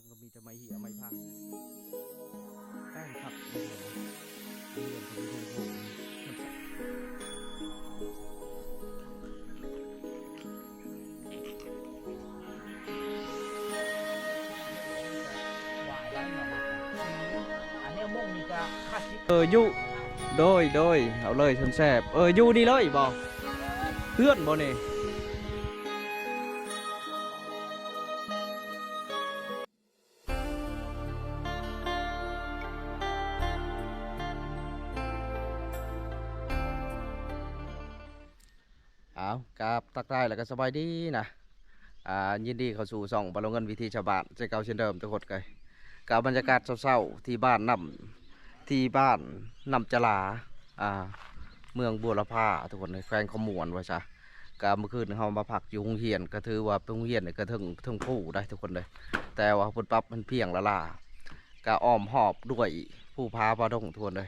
ກໍມີແຕ່ໄມ້ເຫຍໄມ້ພັງ ແປ້ງຄັກເດ້ ເຮືອນເພິ່ນໂຮງໆ ມັນ ເອີ ຢູ່ ໂດຍ ໂດຍ ເອົາເລີຍ ແຊບໆ ເອີ ຢູ່ນີ້ເລີຍບໍ່? ເຮືອນບໍ່ນີ້? ອ້າວ ກາບທັກທາຍ ແລ້ວກໍສະບາຍດີນະ ອ່າ ຍິນດີເຂົ້າສູ່ຊ່ອງ ບ່າວເງິນ ວິຖີຊາວບ້ານ ເຊັ່ນເກົ່າເຊັ່ນເດີມ ທຸກຄົນເອີຍ. ກໍບັນຍາກາດເຊົ້າໆ ທີ່ບ້ານນ້ຳ ທີ່ບ້ານນ້ຳຈະຫຼາ ອ່າ ເມືອງບົວລະພາ ທຸກຄົນເອີຍ ແຂວງຄຳມ່ວນວ່າຊະ. ກະມື້ຄືນເຮົາມາພັກຢູ່ໂຮງຮຽນ ກະຖືວ່າໂຮງຮຽນນີ້ກະເທິງ ເທິງພູໄດ໋ທຸກຄົນເດີ ແຕ່ວ່າເພິ່ນປັບໃຫ້ມັນພຽງລະລາ ກະອ້ອມຮອບດ້ວຍພູຜາປ່າດົງທຸກຄົນເດີ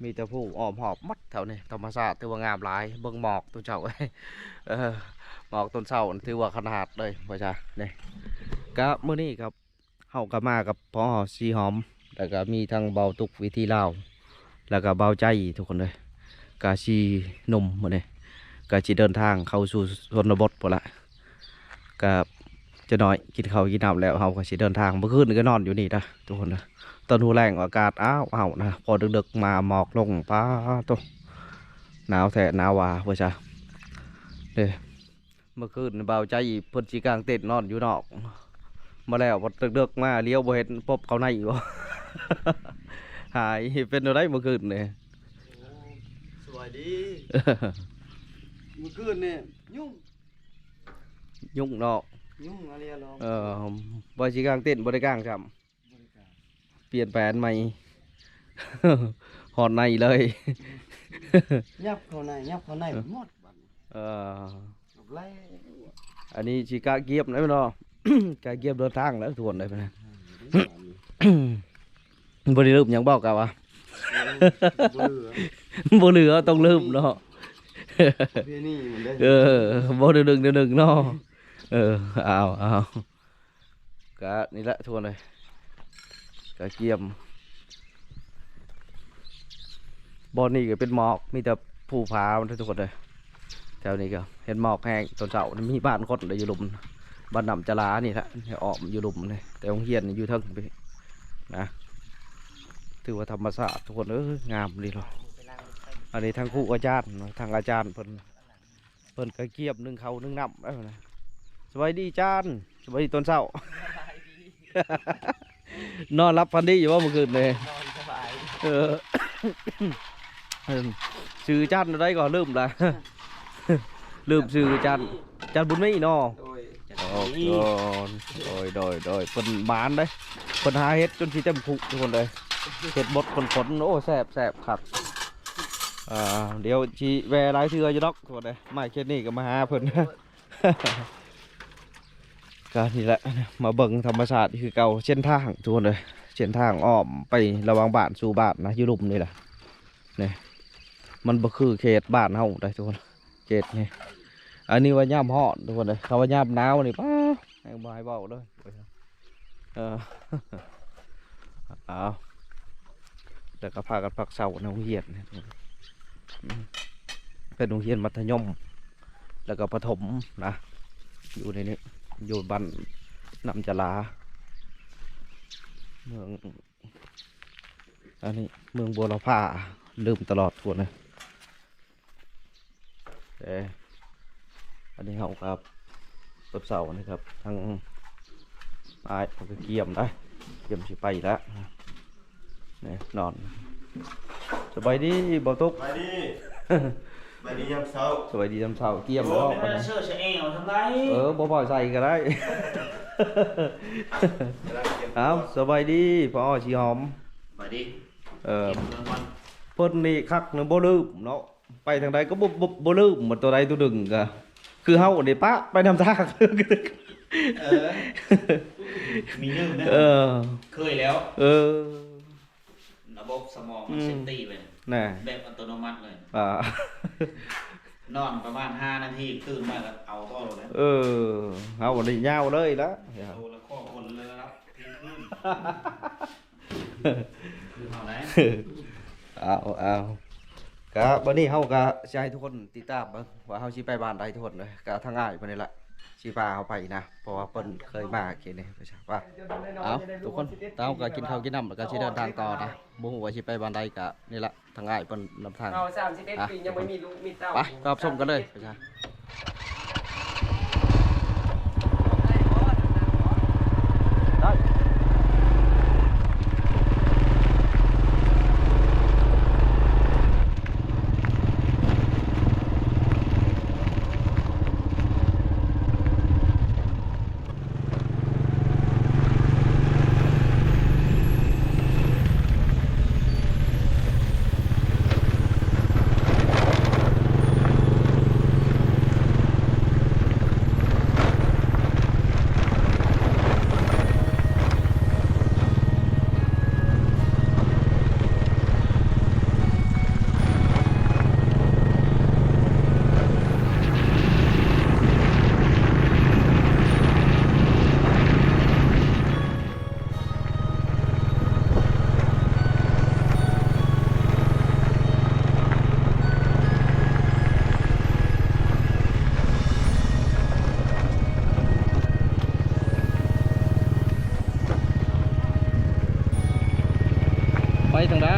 ມີແຕ່ພູອ້ອມຮອບໝົດແຖວນີ້. ທຳມະຊາດຖືວ່າງາມຫຼາຍ ເບິ່ງໝອກຕອນເຊົ້າ ເອີ ໝອກຕອນເຊົ້າຖືວ່າຂະໜາດເລີຍວ່າຊະ. ນີ້ ກະມື້ນີ້ກະ ເຮົາກໍມາກັບພໍ່ຊີຫອມ ແລ້ວກໍມີທັງເບົາຕຸກວິຖີລາວ ແລ້ວກໍເບົາໃຈ ທຸກຄົນເອີຍ. ກໍສີ່ໜຸ່ມມື້ນີ້ ກໍຊິເດີນທາງເຂົ້າສູ່ຊົນນະບົດພຸ້ນລະ. ກໍຈະໜ້ອຍກິນເຂົ້າກິນນ້ຳແລ້ວ ເຮົາກໍຊິເດີນທາງ. ເມື່ອຄືນນີ້ກໍນອນຢູ່ນີ້ນະ ທຸກຄົນເອີຍ. ຕອນຫົວແລງອາກາດອ້າວໆນະ ພໍເດິກໆມາໝອກລົງ ປາໂທ້ ໜາວແທ້ໜາວວ່າ ວ່າຊະເດ້. ເມື່ອຄືນບ່າວໃຈເພິ່ນຊິກາງເຕັນນອນຢູ່ນອກ ມາແລ້ວ ເດິກໆມາຫຼຽວບໍ່ເຫັນ ພົບເຂົ້າໃນບໍ່ ຫາຍ. ເປັນແນວໃດເມື່ອຄືນນີ້? ໂອ້ ສະບາຍດີ. ເມື່ອຄືນນີ້ຍຸງ ຍຸງເນາະ ຍຸງອາເລຍລອງ. ເອີ ວ່າຊິກາງເຕັນບໍ່ໄດ້ກາງຊ້ຳ. ບໍ່ໄດ້ກາງ ປ່ຽນແຜນໃໝ່ ຮອດໃນເລີຍ ຫຍັບເຂົ້າໃນ ຫຍັບເຂົ້າໃນໝົດບັດນີ້. ເອີ ແລ້ວ ອັນນີ້ຊິກະກຽມແລ້ວເນາະ ກະກຽມເດີນທາງແລ້ວ ທວນໄດ້ປານນັ້ນ. ບໍ່ໄດ້ລືມຫຍັງບໍ່ ກະວ່າ ບໍ່ເຫຼືອ ບໍ່ເຫຼືອ ຕ້ອງລືມເນາະ ເພນີມັນເດ້. ເອີ ບໍ່ໄດ້ດຶງ ໄດ້ດຶງເນາະ. ເອີ ເອົາ ເອົາ ກະນີ້ແຫຼະທຸກຄົນເອີຍ ກະກຽມ. ບ່ອນນີ້ກໍເປັນໝອກ ມີແຕ່ພູຜາມັນທຸກຄົນເອີຍ. ແຖວນີ້ກໍເຫັນໝອກແຮງ ຕອນເຊົ້າມີບ້ານຄົນໄດ້ຢູ່ລຸ່ມ ບ້ານນ້ຳຈະຫຼານີ້ແຫຼະ ອ້ອມຢູ່ລຸ່ມນີ້ ແຕ່ໂຮງຮຽນນີ້ຢູ່ເທິງພີ້ນະ. ຖືວ່າທຳມະຊາດທຸກຄົນເອີຍ ງາມດີເນາະ. ອັນນີ້ທາງຄູອາຈານ ທາງອາຈານເພິ່ນ ເພິ່ນກະກຽມໜຶ້ງເຂົ້າໜຶ້ງນ້ຳແລ້ວນະ. ສະບາຍດີອາຈານ ສະບາຍດີຕອນເຊົ້າ. ນອນຫຼັບຝັນດີຢູ່ບໍ່ມື້ຄືນນີ້? ນອນສະບາຍ. ເອີ ຊື່ອາຈານໃດກໍລືມລະ ລືມຊື່ອາຈານ ອາຈານບຸນມີເນາະ. ໂດຍ ໂດຍ ໂດຍ ໂດຍ ເພິ່ນໝານເດ້ ເພິ່ນຫາເຫັດຈົນຊິເຕັມຄຸທຸກຄົນເອີຍ. ເຫັດບົດເພິ່ນຂົນ ໂອ້ ແຊບໆ ຄັກ. ອ່າ ດຽວຊິແວ່ຫຼາຍເທື່ອຢູ່ດອກ ທຸກຄົນເອີຍ ມາເຂດນີ້ກໍມາຫາເພິ່ນ. ກະນີ້ແຫຼະ ມາເບິ່ງທຳມະຊາດຄືເກົ່າ. ເສັ້ນທາງທຸກຄົນເອີຍ ເສັ້ນທາງອ້ອມໄປລະຫວ່າງບ້ານສູ່ບ້ານນະ ຢູ່ລຸ່ມນີ້ແຫຼະ. ນີ້ ມັນບໍ່ຄືເຂດບ້ານເຮົາໃດ໋ທຸກຄົນ ເຂດນີ້. ອັນນີ້ວ່າຍາມຮ້ອນທຸກຄົນເອີຍ ຄັນວ່າຍາມໜາວນີ້ ປາ ແຮງບໍ່ໃຫ້ເວົ້າເລີຍ. ເອີ ເອົາ ແລ້ວກໍພາກັນພັກເຊົາໃນໂຮງຮຽນ ເປັນໂຮງຮຽນມັດທະຍົມ ແລ້ວກໍປະຖົມນະ ຢູ່ໃນນີ້ ຢູ່ບ້ານນ້ຳຈະຫຼາ ເມືອງ ອັນນີ້ເມືອງບົວລະພາ ລືມຕະຫຼອດທຸກຄົນເອີຍ. ເອີ ອັນນີ້ເຮົາກັບ ກັບເຊົ້ານີ້ຄັບ ທາງອ້າຍເພິ່ນກໍກຽມໄດ໋ ກຽມຊິໄປແລ້ວ ນີ້ນອນ. ສະບາຍດີບ່າວຕຸກ ສະບາຍດີ ສະບາຍດີຍາມເຊົ້າ ສະບາຍດີຍາມເຊົ້າ. ກຽມແລ້ວ ໂອ້ ບໍ່ໄດ້ເສີດສະແອວທຳໄດ ເອີ ບໍ່ພໍໃສ່ກໍໄດ້. ເອົາ ສະບາຍດີພໍ່ຊີຫອມ ສະບາຍດີ. ເອີ ເພິ່ນນີ້ຄັກນະ ບໍ່ລືມເນາະ ໄປທາງໃດກໍບໍ່ ບໍ່ ບໍ່ລືມ ໝົດຕົວໃດຕົວໜຶ່ງກະ ຄືເຮົານີ້ປະໄປນຳທາງ. ເອີ ມີລືມເດີ ເອີ ເຄີຍແລ້ວ ເອີ ລະບົບສະໝອງມັນ ອືມ ເຊັດຕີໄວ້ນະ ແບບອັດຕະໂນມັດເລີຍ ອ່າ ນອນປະມານຫ້ານາທີ ຕື່ນມາກໍເອົາຕໍ່ໂລດແລ້ວ. ເອີ ເຮົານີ້ຍາວເລີຍລະ ໂຕລະຂໍ້ຄົນເລີຍລະ. ເອົາ ເອົາ ກະບັດນີ້ເຮົາກະຊິໃຫ້ທຸກຄົນຕິດຕາມເບິ່ງວ່າເຮົາຊິໄປບ້ານໃດ ທຸກຄົນເອີຍ. ກະທາງອ້າຍເພິ່ນນີ້ລະຊິພາເຮົາໄປນະ ເພາະວ່າເພິ່ນເຄີຍມາເຂດນີ້ ໄປຊະ ໄປ. ເອົາ ທຸກຄົນ ເຮົາກະກິນເຂົ້າກິນນ້ຳ ແລ້ວກະຊິເດີນທາງຕໍ່ນະ ບໍ່ຮູ້ວ່າຊິໄປບ້ານໃດ ກະນີ້ລະ ທາງອ້າຍເພິ່ນນຳທາງ. ເຮົາສາມສິບເອັດ ອ່ະ ປີ ຍັງບໍ່ມີລູກມີເຕົ້າ. ໄປ ໄປຮັບຊົມກັນເລີຍ ໄປຊະ. ໄດ້ ໄປທາງໃດ?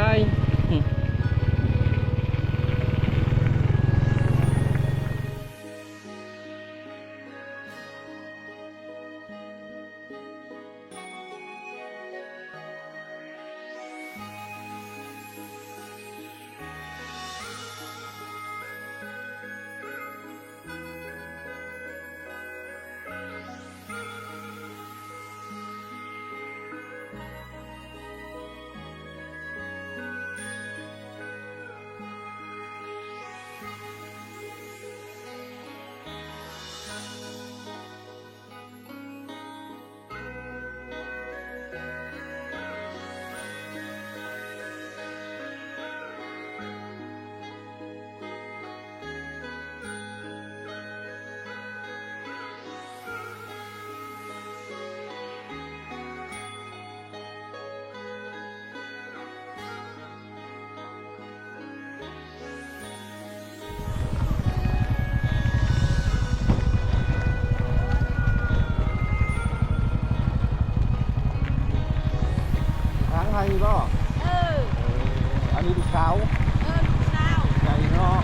ທາງໄຮ່ບໍ່? ເອີ ເອີ ອັນນີ້ລູກສາວ? ເອີ ລູກສາວ. ໃຫຍ່ເນາະ.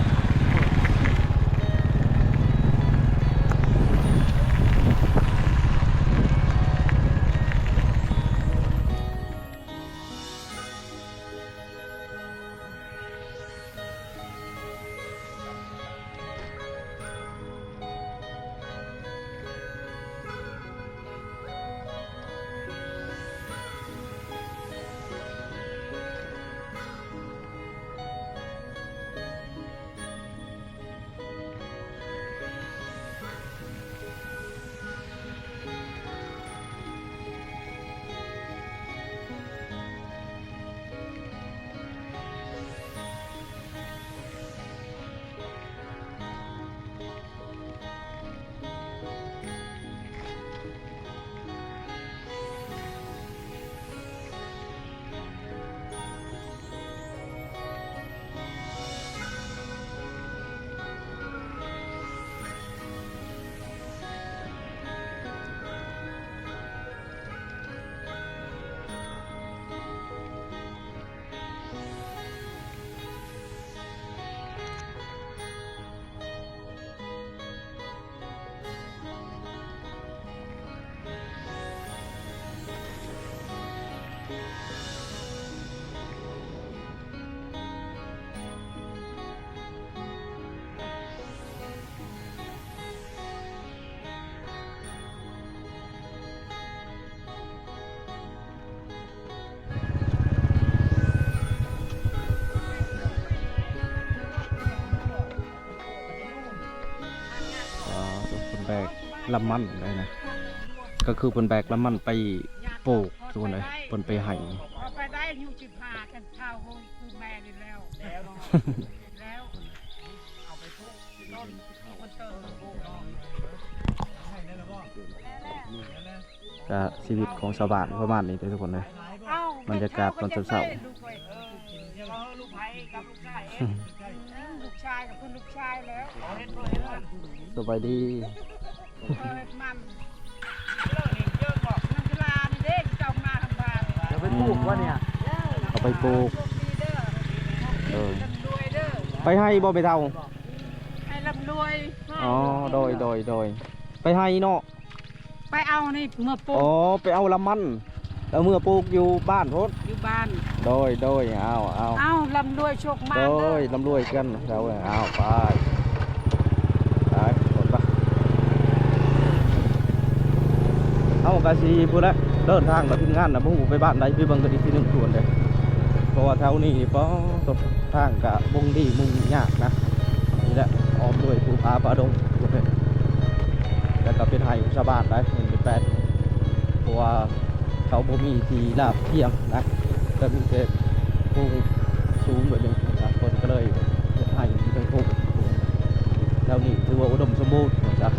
ອ່າ ເພິ່ນແບກລຳມັນໄດ້ນະ ກໍຄືເພິ່ນແບກລຳມັນໄປປູກ ທຸກຄົນເອີຍ ເພິ່ນໄປໄຮ່ ເອົາໄປໄດ້ ອາຍຸສິບຫ້າ ກັນເຖົ້າ ຄືແມ່ນີ້ແລ້ວ ແລ້ວ ເອົາໄປປູກຕົ້ນ ຕົ້ນເຕີ ປູກເນາະ ໃຫ້ໄດ້ແລ້ວບໍ່? ໄດ້ແລ້ວ. ກະຊີວິດຂອງຊາວບ້ານປະມານນີ້ເດີທຸກຄົນເດີ. ບັນຍາກາດຕອນເຊົ້າໆ. ສະບາຍດີ. ເອົາໄປປູກວະເນຍ? ເອົາໄປປູກ. ເອີ ໄປໄຮ່ບໍ່ແມ່ເຖົ້າ? ໄຮ່ລຳລວຍ. ອໍ ໂດຍ ໂດຍ ໂດຍ. ໄປໄຮ່ເນາະ. ໄປເອົານີ້ເມືອປູກ. ອໍ ໄປເອົາລຳມັນ ເອົາເມືອປູກຢູ່ບ້ານພຸ້ນ. ຢູ່ບ້ານ. ໂດຍ ໂດຍ. ເອົາ ເອົາ ເອົາ ລຳລວຍໂຊກມານເດີ. ໂດຍ ລຳລວຍກັນເຈົ້າເອີຍ. ເອົາ ໄປ ໄປ ໄປ. ເຮົາກະຊິພຸ້ນແຫຼະ ເດີນທາງກັບທີມງານນະ ບໍ່ຮູ້ໄປບ້ານໃດ ໄປເບິ່ງກັນອີກທີໜຶ່ງທຸກຄົນເດີ. ເພາະວ່າແຖວນີ້ນີ້ ປະໂຕ ທາງກະບົງດີມຸງຍາກນະ. ນີ້ແຫຼະ ອ້ອມດ້ວຍພູຜາປ່າດົງ ແລ້ວກໍເປັນໄຮ່ຂອງຊາວບ້ານໄດ໋ ເຫັນເປັນແປດ ເພາະວ່າເຂົາບໍ່ມີທີ່ລາບພຽງນະ ກໍມີແຕ່ໂພງສູງແບບນີ້ນະ ເພິ່ນກໍເລີຍເຮັດໄຮ່ຢູ່ເທິງໂພງ. ແຖວນີ້ຖືວ່າອຸດົມສົມບູນນະ.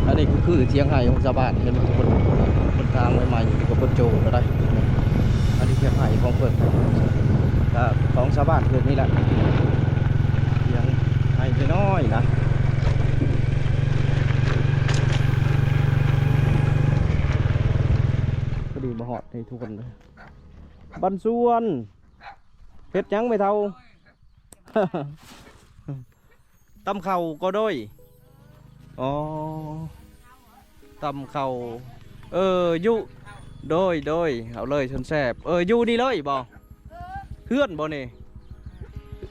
ອັນນີ້ກໍຄືຖຽງໄຮ່ຂອງຊາວບ້ານ ເຫັນບໍ່ທຸກຄົນ? ເພິ່ນຖາງໃໝ່ໆ ນີ້ກໍເພິ່ນໂຈະແລ້ວໄດ໋. ອັນນີ້ຖຽງໄຮ່ຂອງເພິ່ນ ກໍຂອງຊາວບ້ານເພິ່ນນີ້ແຫຼະ ຖຽງໄຮ່ນ້ອຍໆນະ. ພໍດີມາຮອດນີ້ທຸກຄົນເດີ. ບັນຊວນ ເຮັດຫຍັງແມ່ເຖົ້າ? ຕຳເຂົ້າກໍໂດຍ. ອໍ ຕຳເຂົ້າ. ເອີ ຢູ່ ໂດຍ ໂດຍ ເອົາເລີຍ ຊົນແຊບ. ເອີ ຢູ່ນີ້ເລີຍບໍ່? ເຮືອນບໍ່ນີ້?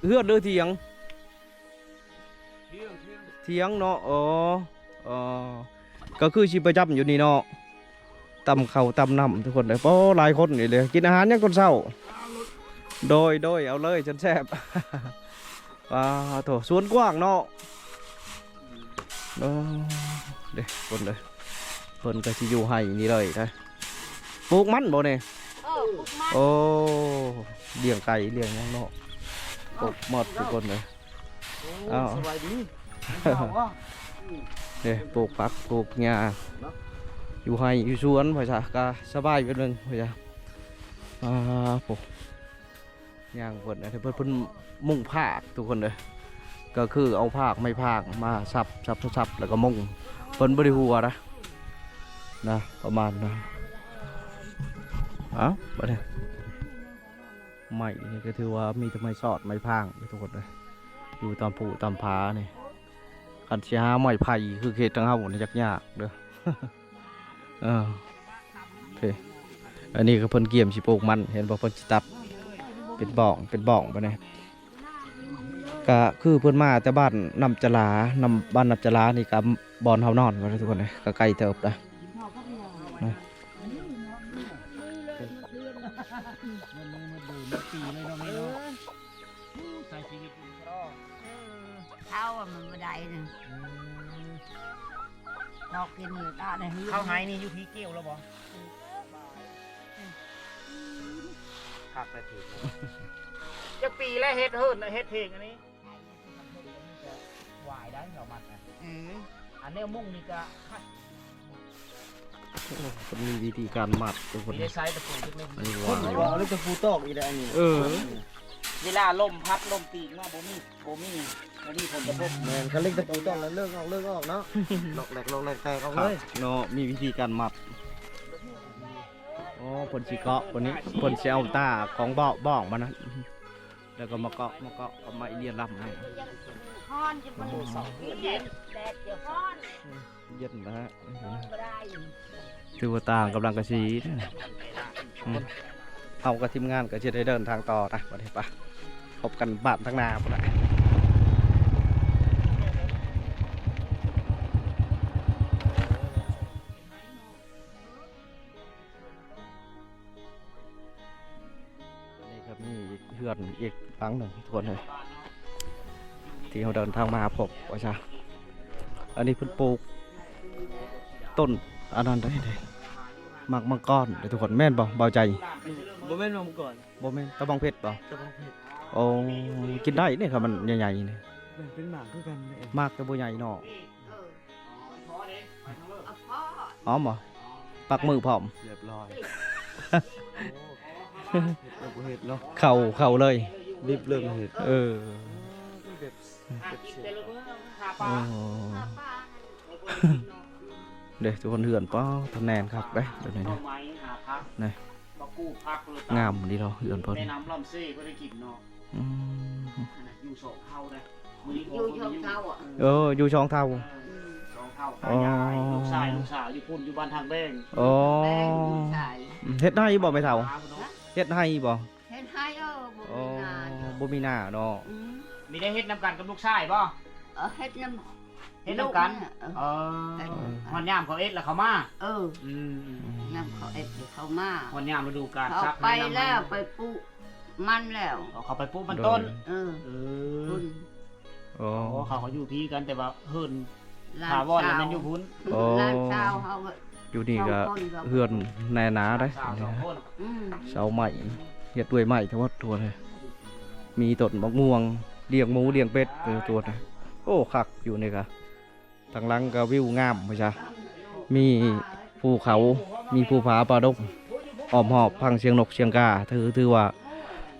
ເຮືອນຫຼືຖຽງ? ຖຽງເນາະ. ອໍ ອໍ ກໍຄືຊິປະຈຳຢູ່ນີ້ເນາະ. ຕຳເຂົ້າຕຳນ້ຳທຸກຄົນເອີຍ. ໂອ້ ຫຼາຍຄົນນີ້ເດ້ ກິນອາຫານຫຍັງຕອນເຊົ້າ? ໂດຍ ໂດຍ ເອົາເລີຍ ຈົນແຊບ. ປາໂທ້ ສວນກວ້າງເນາະ. ໂອ້ ເດ້ ຄົນເອີຍ ເພິ່ນກໍຊິຢູ່ໄຮ່ນີ້ເລີຍນະ. ປູກມັນບໍ່ນີ້? ເອີ ປູກມັນ. ໂອ້ ລ້ຽງໄກ່ລ້ຽງຫຍັງເນາະ. ໂອ້ ໝົດທຸກຄົນເອີຍ. ໂອ້ ເອົ້າ ສະບາຍດີ. ເດ້ ປູກຜັກປູກຫຍ້າ ເນາະ ຢູ່ໄຮ່ຢູ່ສວນ ວ່າຊະ ກະສະບາຍແບບໜຶ່ງ ວ່າຊະ. ອ່າ ໂອ້ ຍ່າງເພິ່ນ ເພິ່ນ ເພິ່ນມຸງພາກທຸກຄົນເດີ ກໍຄືເອົາພາກ ໄມ້ພາກມາສັບ ສັບ ສັບ ແລ້ວກໍມຸງ. ເພິ່ນບໍ່ໄດ້ຫົວນະ ນະ ປະມານນະ. ເອົ້າ ບັດນີ້ ໄມ້ນີ້ກໍຖືວ່າມີແຕ່ໄມ້ຊອດໄມ້ພາງເດີທຸກຄົນເດີ ຢູ່ຕາມພູຕາມຜານີ້. ຄັນຊິຫາໄມ້ໄຜ່ຄືເຂດທາງເຮົານີ້ຍາກໆເດີ. ເອີ ໂອເຄ ອັນນີ້ກໍເພິ່ນກຽມຊິປູກມັນ ເຫັນບໍ່ ເພິ່ນຊິຕັດເປັນບ້ອງເປັນບ້ອງໄປນີ້. ກະຄືເພິ່ນມາແຕ່ບ້ານນ້ຳຈະຫຼາ ນ້ຳ ບ້ານນ້ຳຈະຫຼານີ້ກະບ່ອນເຮົານອນກໍໄດ້ທຸກຄົນເດ້ ກະໄກເຕີບນະ. ເອີ ເຂົາວ່າມັນບໍ່ໄດ້ນະ ອືມ ເຂົາກິນຢູ່ຕາໃນເຮືອນ. ເຂົາໄຮ່ນີ້ຢູ່ທີ່ກ່ຽວແລ້ວບໍ່? ຄັກແລ້ວຖືກ. ຈັກປີແລ້ວເຮັດເຮືອນ ເຮັດເທິງອັນນີ້? ຫວາຍໄດ້ເຂົາມັດນະ. ອືມ ອັນແນວມຸງນີ້ກະຄັກ. ໂອ້ ເພິ່ນມີວິທີການມັດທຸກຄົນ. ມີໄດ້ໃຊ້ຕະປູຈັກເຫຼັກ ອັນນີ້ຫວາຍ ເອົາເຫຼັກຕະປູຕອກອີກແລ້ວອັນນີ້. ເອີ ເວລາລົມພັດລົມຕີກມາບໍ່ມີ ບໍ່ມີ ບໍ່ມີຜົນກະທົບ. ແມ່ນ ຄັນເຫຼັກຕະປູຕອກແລ້ວເລີກອອກ ເລີກອອກເນາະ. ລັອກແຫຼກ ລັອກແຫຼກ ແຕກອອກເລີຍເນາະ. ມີວິທີການມັດ. ໂອ້ ເພິ່ນຊິເກາະ ເພິ່ນນີ້ ເພິ່ນຊິເອົາຕາຂອງເບາະ ບ້ອງມັນນະ. ແລ້ວກໍມາເກາະ ມາເກາະກັບໄມ້ເລຍລຳນີ້ ຮ້ອນຢູ່ບໍ່ ແດດ ແດດຢູ່ ຮ້ອນ ເຢັນນະຮະ ບໍ່ໄດ້ ຖືວ່າຕ່າງກຳລັງກະສີເດ້. ອືມ ເຮົາກັບທີມງານກໍຊິໄດ້ເດີນທາງຕໍ່ນະ ບັດນີ້ປະ ພົບກັນບ້ານທາງໜ້າພຸ້ນລະ. ອັນນີ້ກໍມີອີກເຮືອນອີກຫຼັງໜຶ່ງທຸກຄົນເອີຍ ທີ່ເຮົາເດີນທາງມາພົບວ່າຊະ. ອັນນີ້ເພິ່ນປູກຕົ້ນອັນນັ້ນໄດ້ເດ້ ໝາກມັງກອນເດ້ທຸກຄົນ ແມ່ນບໍ່ ເບົາໃຈ? ບໍ່ແມ່ນໝາກມັງກອນ ບໍ່ແມ່ນ ຕະບອງເພັດບໍ່? ຕະບອງເພັດ ໂອ້ ກິນໄດ້ເດ້ ຄັນມັນໃຫຍ່ໆນີ້ ແມ່ນ ເປັນໝາກຄືກັນເດ້ ໝາກແຕ່ບໍ່ໃຫຍ່ເນາະ. ເອີ ຫອມບໍ່? ປັກມືພ້ອມ ຮຽບຮ້ອຍ ເຮັດແລ້ວບໍ່ເຮັດເນາະ ເຂົ້າ ເຂົ້າເລີຍ ດິບເລີຍບໍ່ເຮັດ ເອີ ໂອ້ ເດ້ ທຸກຄົນ ເຮືອນ ປາ ທະແນນຄັກເດ້ ແບບນີ້ນະ ນີ້ ງາມດີເນາະ ເຮືອນເພິ່ນ ແນະນຳລຳເຊບໍ່ໄດ້ກິນເນາະ. ອືມ ຢູ່ສອງເທົ່ານະ ຢູ່ສອງເທົ່າ ເອີ ຢູ່ສອງເທົ່າ ສອງເທົ່າ ຕາຍາຍ ລູກຊາຍ ລູກສາວຢູ່ພຸ້ນ ຢູ່ບ້ານທາງແບງ ໂອ້ ເຮັດໄຮ່ບໍ່ແມ່ເຖົ້າ? ເຮັດໄຮ່ບໍ່? ເຮັດໄຮ່ ເອີ ບໍ່ມີນາ ບໍ່ມີນາເນາະ ອືມ ມີໄດ້ເຮັດນຳກັນກັບລູກຊາຍບໍ່? ເອີ ເຮັດນຳ ເຮັດນຳກັນ ເອີ ຮອດຍາມເຂົາເອັດແລ້ວເຂົາມາ ເອີ ອືມ ຍາມເຂົາເອັດແລ້ວເຂົາມາ ຮອດຍາມລະດູການ ເຂົາໄປແລ້ວ ໄປປູກມັນແລ້ວ ເຂົາໄປປູກມັນຕົ້ນ ເອີ ເອີ ໂອ້ ເຂົາກໍຢູ່ພີ້ກັນ ແຕ່ວ່າເຮືອນຖາວອນແມ່ນຢູ່ພຸ້ນ ໂອ້ ຫຼານສາວເຮົາ ຢູ່ນີ້ກໍເຮືອນແໜ້ໜາເດ້ ອືມ ເສົາໄມ້ ເຮັດດ້ວຍໄມ້ທັງໝົດ ທຸກຄົນເອີຍ ມີຕົ້ນໝາກມ່ວງ ລ້ຽງໝູລ້ຽງເປັດ ທຸກຄົນເອີຍ ໂອ້ ຄັກຢູ່ນີ້ກະ ທາງຫຼັງກໍວິວງາມວ່າຊະ ມີພູເຂົາ ມີພູຜາປ່າດົງ ອ້ອມຮອບ ຟັງສຽງນົກສຽງກາ ຖື ຖືວ່າ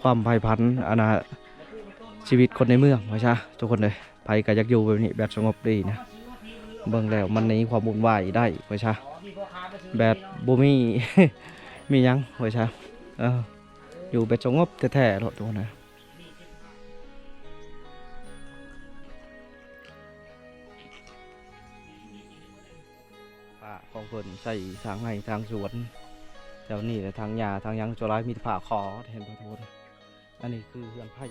ຄວາມໃຝ່ຝັນ ອັນນ່າ ຊີວິດຄົນໃນເມືອງວ່າຊະ ທຸກຄົນເອີຍ. ໃຜກໍຢາກຢູ່ແບບນີ້ ແບບສະຫງົບດີນະ ເບິ່ງແລ້ວມັນໜີຄວາມວຸ່ນວາຍໄດ້ວ່າຊະ ແບບບໍ່ມີ ມີຫຍັງວ່າຊະ ເອີ ຢູ່ແບບສະຫງົບແທ້ໆໂລດ ທຸກຄົນເອີຍ. ປ່າຂອງເພິ່ນໃສ່ທາງໄຮ່ທາງສວນ ແຖວນີ້ແຫຼະ ທາງຫຍ້າທາງຫຍັງສ່ວນຫຼາຍມີແຕ່ຜ້າຂໍ ເຫັນບໍ່ທຸກຄົນ? ອັນນີ້ຄືເຮືອນໄຜ່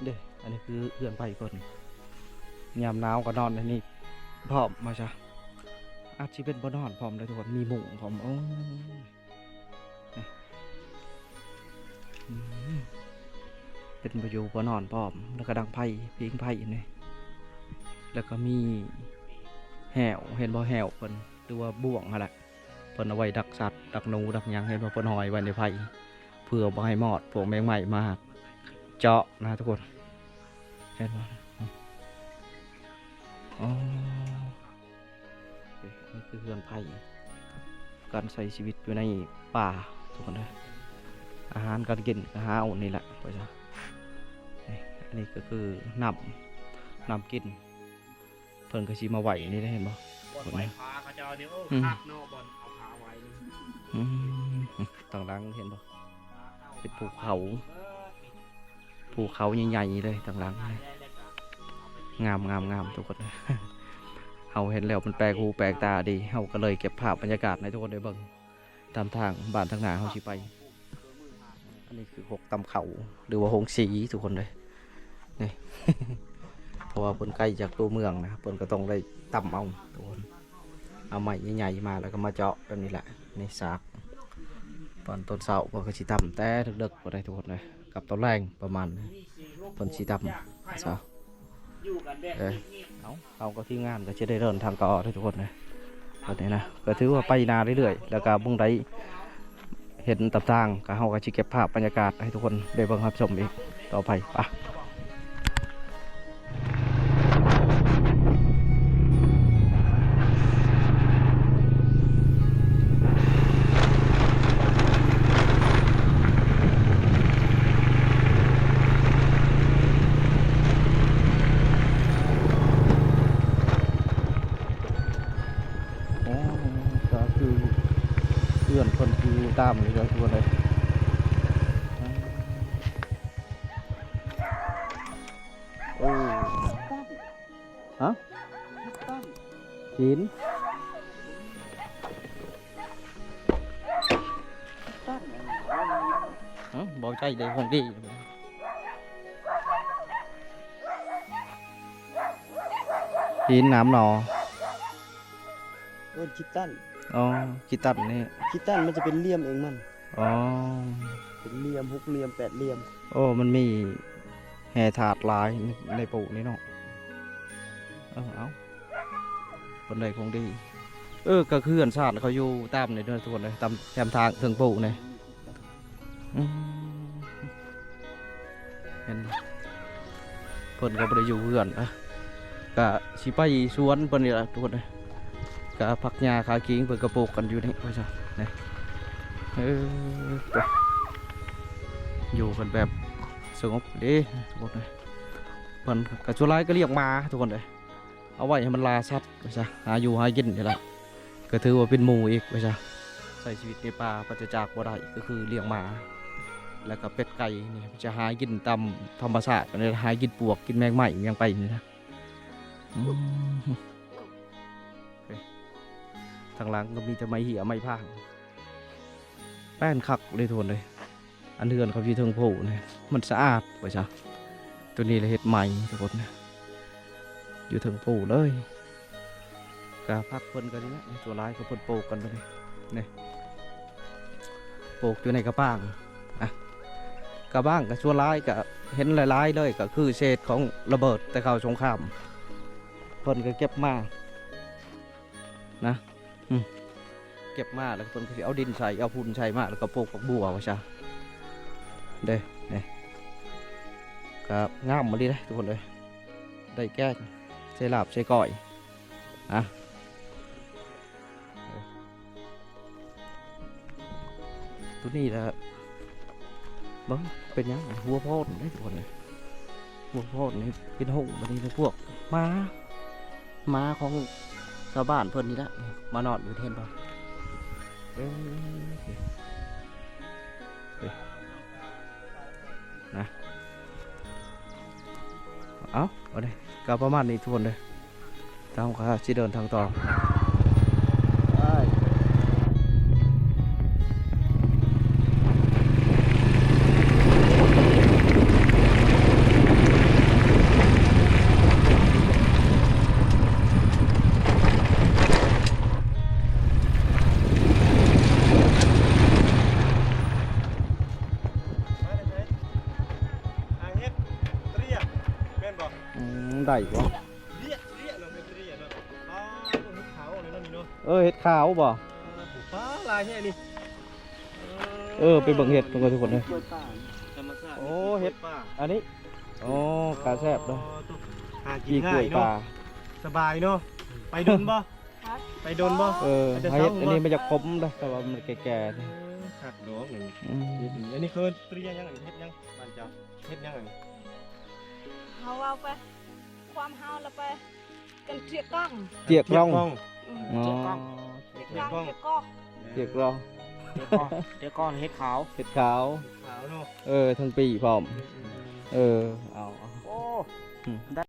ເດ້ ອັນນີ້ຄືເຮືອນໄຜ່ເພິ່ນ ຍາມໜາວກໍນອນໃນນີ້ພ້ອມວ່າຊະ ອາດຊິເປັນບ່ອນນອນພ້ອມເດ້ທຸກຄົນ ມີມຸ້ງພ້ອມ ໂອ້ຍ ອືມ ເປັນບ່ອນຢູ່ບ່ອນນອນພ້ອມ ແລ້ວກໍດັງໄຟ ຜິງໄຟນີ້ ແລ້ວກໍມີແຫ້ວ ເຫັນບໍ່ ແຫ້ວເພິ່ນ ຫຼືວ່າບ່ວງຫັ້ນແຫຼະ ເພິ່ນເອົາໄວ້ດັກສັດ ດັກໜູ ດັກຫຍັງ ເຫັນບໍ່ ເພິ່ນຫ້ອຍໄວ້ໃນໄຟ ເພື່ອບໍ່ໃຫ້ມອດ ພວກແມງໄມ້ມາເຈາະນະທຸກຄົນ ເຫັນບໍ່ ອໍ. ນີ້ຄືເຮືອນໄຜ່ ການໃຊ້ຊີວິດຢູ່ໃນປ່າທຸກຄົນເດີ ອາຫານການກິນກໍຫາເອົານີ້ແຫຼະ ວ່າຊະ ນີ້ ອັນນີ້ກໍຄືນ້ຳ ນ້ຳກິນ ເພິ່ນກໍຊິມາໄວ້ນີ້ເດ້ ເຫັນບໍ່ ບ່ອນໄວ້ພາເຂົາເຈົ້ານີ້ ໂອ້ ອືມ ຄັກເນາະ ບ່ອນເອົາພາໄວ້ນີ້ ອືມ ທາງຫຼັງເຫັນບໍ່ ເປັນພູເຂົາ ພູເຂົາໃຫຍ່ໆເລີຍທາງຫຼັງ ງາມໆໆ ທຸກຄົນ ເຮົາເຫັນແລ້ວມັນແປກຫູແປກຕາດີ ເຮົາກໍເລີຍເກັບພາບບັນຍາກາດໃຫ້ທຸກຄົນໄດ້ເບິ່ງ ຕາມທາງບ້ານທາງໜ້າເຮົາຊິໄປ ອັນນີ້ຄືຫົກຕຳເຂົ້າ ຫຼືວ່າໂຮງສີທຸກຄົນເດີ ນີ້ ເພາະວ່າເພິ່ນໄກຈາກຕົວເມືອງນະ ເພິ່ນກໍຕ້ອງໄດ້ຕຳເອົາທຸກຄົນ ເອົາໄມ້ໃຫຍ່ໆມາ ແລ້ວກໍມາເຈາະແບບນີ້ແຫຼະ ນີ້ສາກ ຕອນ ຕອນເຊົ້າເພິ່ນກໍຊິຕຳແຕ່ເດິກໆ ບໍ່ໄດ້ທຸກຄົນເດີ ກັບຕອນແລງປະມານ ເພິ່ນຊິຕຳຊະ ເອີ ເຮົາ ເຮົາກັບທີມງານກໍຊິໄດ້ເດີນທາງຕໍ່ເດີທຸກຄົນເດີ ບັດນີ້ນະ ກໍຖືວ່າໄປໜ້າເລື້ອຍໆ ແລ້ວກໍໝ່ອງໃດ ເຫັນຕາມທາງ ກໍເຮົາກໍຊິເກັບພາບບັນຍາກາດໃຫ້ທຸກຄົນໄດ້ເບິ່ງຮັບຊົມອີກຕໍ່ໄປ ປະ ອໍ ກໍຄືເຮືອນເພິ່ນຢູ່ຕາມນີ້ເດີທຸກຄົນເອີຍ ອືມ ຫີນ ຮະ ເບົາໃຈໄດ້ຂອງດີ ຫີນໜາມໜໍ ເອີ້ນຂີ້ຕັນ ອໍ ຂີ້ຕັນນີ້ ຂີ້ຕັນມັນຈະເປັນຫຼ່ຽມເອງມັນ. ອໍ ເປັນຫຼ່ຽມ ຫົກຫຼ່ຽມ ແປດຫຼ່ຽມ. ໂອ້ ມັນມີແຮ່ທາດຫຼາຍໃນ ໃນປູນີ້ເນາະ. ເອີ ເອົາ ເພິ່ນໄດ້ຂອງດີ. ເອີ ກໍຄືເຮືອນຊານເຂົາຢູ່ຕາມນີ້ເດີທຸກຄົນເດີ ຕາມແຄມທາງເທິງປູນີ້. ອືມ ເຫັນ ເພິ່ນກໍບໍ່ໄດ້ຢູ່ເຮືອນນະ ກະຊິໄປສວນເພິ່ນນີ້ລະທຸກຄົນເອີຍ. ກະຜັກຫຍ້າຂາຄີງເພິ່ນກໍປູກກັນຢູ່ນີ້ວ່າຊັ້ນ ນີ້ ເອີ ຢູ່ກັນແບບສະຫງົບເດ້ທຸກຄົນເອີຍ. ເພິ່ນກໍສ່ວນຫຼາຍກໍລ້ຽງໝາທຸກຄົນເອີຍ. ເອົາໄວ້ໃຫ້ມັນລ່າສັດວ່າຊະ ຫາຢູ່ຫາກິນນີ້ລະ ກໍຖືວ່າເປັນໝູ່ອີກວ່າຊະ. ໃຊ້ຊີວິດໃນປ່າປາສະຈາກບໍ່ໄດ້ ກໍຄືລ້ຽງໝາ ແລ້ວກໍເປັດໄກ່ນີ້ ຈະຫາກິນຕາມທຳມະຊາດ ອັນນີ້ຫາກິນປວກ ກິນແມງໄມ້ຫຍັງໄປນີ້ນະ. ອືມ ທາງຫຼັງກໍມີແຕ່ໄມ້ເຫ້ຍໄມ້ພາງ ແປ້ນຄັກເລີຍທຸກຄົນເອີຍ. ອັນເຮືອນເຂົາຢູ່ເທິງພູນີ້ ມັນສະອາດໄປຊະ. ໂຕນີ້ລະເຮັດໃໝ່ທຸກຄົນ ຢູ່ເທິງພູເລີຍ. ກະຜັກເພິ່ນກໍນີ້ແຫຼະ ສ່ວນຫຼາຍກໍເພິ່ນປູກກັນໂຕນີ້ ນີ້ ປູກຢູ່ໃນກະປາງ. ອ່ະ ກະບາງກໍສ່ວນຫຼາຍກໍເຫັນຫຼາຍໆເລີຍ ກໍຄືເສດຂອງລະເບີດແຕ່ຄາວສົງຄາມ ເພິ່ນກໍເກັບມານະ. ອືມ ເກັບມາແລ້ວເພິ່ນກໍຊິເອົາດິນໃສ່ ເອົາຝຸ່ນໃສ່ມາ ແລ້ວກໍປູກຜັກບົວວ່າຊະເດ້. ນີ້ກໍງາມອີ່ຫຼີເດ້ທຸກຄົນເອີຍ ໄດ້ແກງໃສ່ລາບໃສ່ກ້ອຍ. ອ່ະ ໂຕນີ້ລະ ເບິ່ງເປັນຫຍັງ ຫົວໂພນເດ້ທຸກຄົນເອີຍ. ຫົວໂພນນີ້ເປັນໂຮງ ບັດນີ້ພວກໝາ ໝາຂອງຊາວບ້ານເພິ່ນນີ້ແຫຼະ ມານອນຢູ່ ເຫັນບໍ່? ເອີ ນະ ເອົາ ບັດນີ້ກໍປະມານນີ້ທຸກຄົນເດີ. ເຮົາກໍຊິເດີນທາງຕໍ່. ຫາເຫັດເຕຍ ແມ່ນບໍ່? ອືມ ໄດ້ບໍ່? ເຕຍ ເຕຍເນາະ ເຕຍເນາະ. ອໍ ເຫັດຂາວເລີຍເນາະນີ້ເນາະ. ເອີ ເຫັດຂາວບໍ່? ປາ ຫຼາຍແທ້ນີ້. ເອີ ໄປເບິ່ງເຫັດເພິ່ນກ່ອນທຸກຄົນເດີ. ທຳມະຊາດ. ໂອ້ ເຫັດປ່າ ອັນນີ້. ໂອ້ ກະແຊບເດີ. ຫາກິນງ່າຍເນາະ ສະບາຍເນາະ. ໄປດົນບໍ່? ຮະ? ໄປດົນບໍ່? ເອີ ຫາເຫັດອັນນີ້ມັນຈະຂົມເດີ ແຕ່ວ່າມັນແກ່ໆ. ເອີ ຄັກດອກນີ້. ອືມ ອັນນີ້ຄືເຕຍຫຍັງ? ເຫັດຫຍັງ? ບ້ານເຈົ້າເຮັດຫຍັງ? ເຮົາເວົ້າໄປ ຄວາມເຮົາລະໄປ ກັນເທຽກກ້ອງ ເທຽກກ້ອງ. ອືມ ອໍ ເທຽກກ້ອງ ເທຽກກ້ອງ ເທຽກກ້ອງ ເທຽກກ້ອງ ເທຽກກ້ອງ ເທຽກກ້ອງ ເຫັດຂາວ ເຫັດຂາວ ຂາວເນາະ. ເອີ ທັງປີພ້ອມ. ອືມ ເອີ ເອົາ ໂອ້ ອືມ ໄດ້.